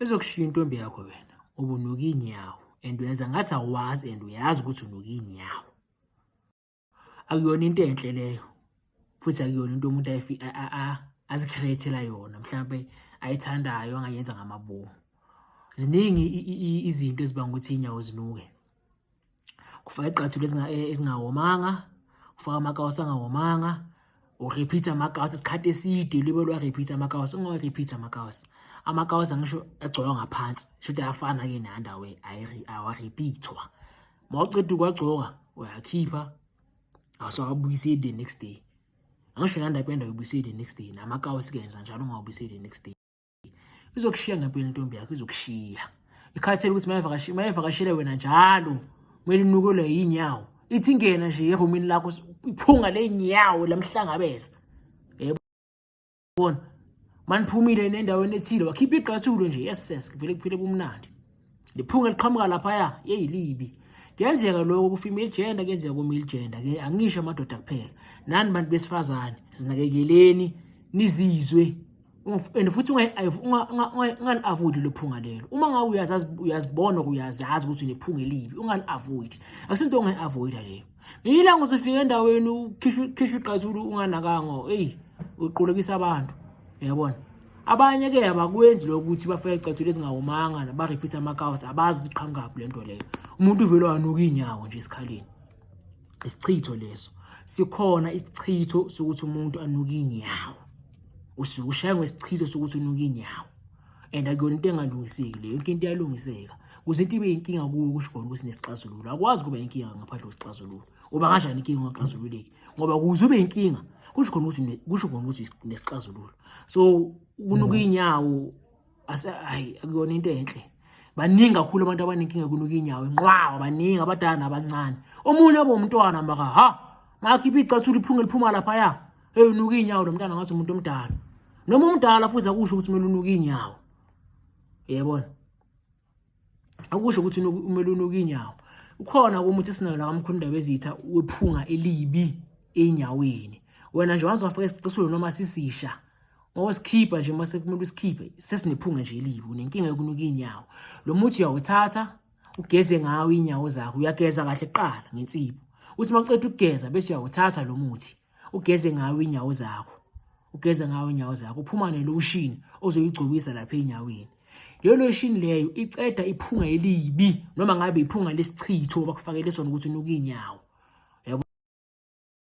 Izokushiya intombi yakho wena ngoba unuka iy'nyawo and uyenza ngathi awazi and uyazi ukuthi unuka iy'nyawo. Akuyona into enhle leyo futhi akuyona into umuntu azi-create-ela yona mhlampe ayithandayo angayenza ngamabomu. Ziningi izinto ezibanga ukuthi iy'nyawo zinuke. Kufaka iqathulo ezingawomanga, ufaka amakawusi angawomanga, u-repeat amakawusi isikhathi eside libe lwa-repeat amakawusi, ungawa-repeat amakawusi. Amakawusi angisho agcokwa ngaphansi, shuthi ayafana-ke ne-underwear, awa-repeat-wa. Uma uceda ukuwagcoka uyakhipha awusawabuyiseli the next day. Angisho ne-underpant awuyibuyiseli the next day, namakawusi-ke yenza njalo ungawabuyiseli the next day. Izokushiya ngempela intombi yakho izokushiya. Ikhathele ukuthi mayevakashele wena njalo kumele unukelwe yinyawo. Ithi ingena nje erumini lakho iphunga lenyawo lamhlangabeza. Yebona. Maniphumile nendaweni ethile wakhipha igqathulo nje yes ses kuvele kuphile bumnandi. Liphunga liqhamuka laphaya yeyi libi. Kuyenzeka lokho ku-female gender kuyenzeka ku-male gender ke angisho amadoda kuphela. Nani bantu besifazane zinakekeleni nizizwe and futhi ungali-avoid lelo phunga lelo uma ngabe uyazazi uyazibona or uyazazi ukuthi unephunga elibi ungali-avoid akusinto ongayi-avoida leyo ilanga uzofika endaweni ukhishwa iqathulo unganakanga eyi uqulekisa abantu uyabona abanye-ke abakwenzi lokho ukuthi bafake icathulo ezingawomanga ba-repeat amakawusi abazi ukuthi qhamukaphi le nto leyo umuntu uvele wanuka iy'nyawo nje esikhaleni isichitho leso sikhona isichitho sokuthi umuntu anuke iy'nyawo usuke ushaya ngesichitho sokuthi unuke iy'nyawo and akuyona into engalungiseki leyo yonke into iyalungiseka kuze into ibe yinkinga kuwe kusho khona ukuthi nesixazululo akwazi kuba inkinga ngaphandle kwesixazululo uba kanjani inkinga ungaxazululeki ngoba kuze ube inkinga kusho khona ukuthi kusho khona ukuthi nesixazululo so ukunuka iy'nyawo hayi akuyona into enhle baningi kakhulu abantu abanenkinga kunuka inyawo inqwawa baningi abadala nabancane omunye abe umntwana maka ha ngakhipha icathulo iphunga liphuma laphaya hey unuka inyawo lo mntana ngathi umuntu omdala noma umdala futhi akusho ukuthi kumele unuke inyawo yebona akusho ukuthi kumele unuke inyawo ukhona kumuthi esinayo la kamkhulu indaba ezitha wephunga elibi enyaweni wena nje once wafaka isicasulo noma sisisha Mawusikhipha nje mase kumele usikhiphe sesinephunga nje elibi unenkinga yokunuka inyawo. Lo muthi uyawuthatha ugeze ngawo inyawo zakho uyageza kahle kuqala ngensipho. Uthi mawuqeda ukugeza bese uyawuthatha lo muthi ugeze ngawo inyawo zakho. Ugeze ngawo inyawo zakho uphuma nelotion ozoyigcobisa lapha enyaweni. Leyo lotion leyo iceda iphunga elibi noma ngabe iphunga lesichitho bakufakele sona ukuthi unuka inyawo.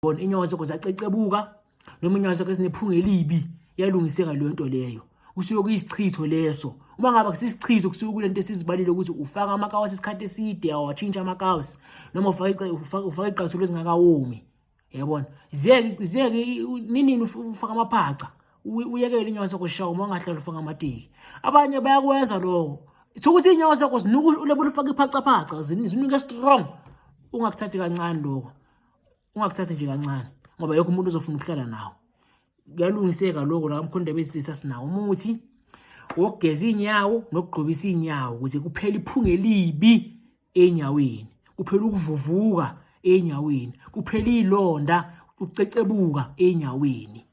Bona inyawo zakho zacecebuka noma inyawo zakho ezinephunga elibi iyalungiseka leyo nto leyo. Kusuke kuyisichitho leso. Uma ngabe kusisichitho kusuke kulento esizibalile ukuthi ufaka amakawusi isikhathi eside awatshintsha amakawusi noma ufaka ufaka iqathulo ezingakawomi. Yabona? Ziyeke ziyeke ninini ufaka amaphaca uyekele inyawo zakho zishawa uma ungahlala ufaka amateki. Abanye bayakwenza lokho. Sokuthi inyawo zakho zinuka ulebula ufaka iphacaphaca zinuke strong. Ungakuthathi kancane lokho. Ungakuthathi nje kancane ngoba yonke umuntu uzofuna ukuhlala nawo. Kuyalungiseka lokho la mkhonto besisa sinawo umuthi wokugeza inyawo nokugqobisa inyawo ukuze kuphele iphunga elibi enyaweni, kuphela ukuvuvuka enyaweni, kuphela ilonda, ukucecebuka enyaweni.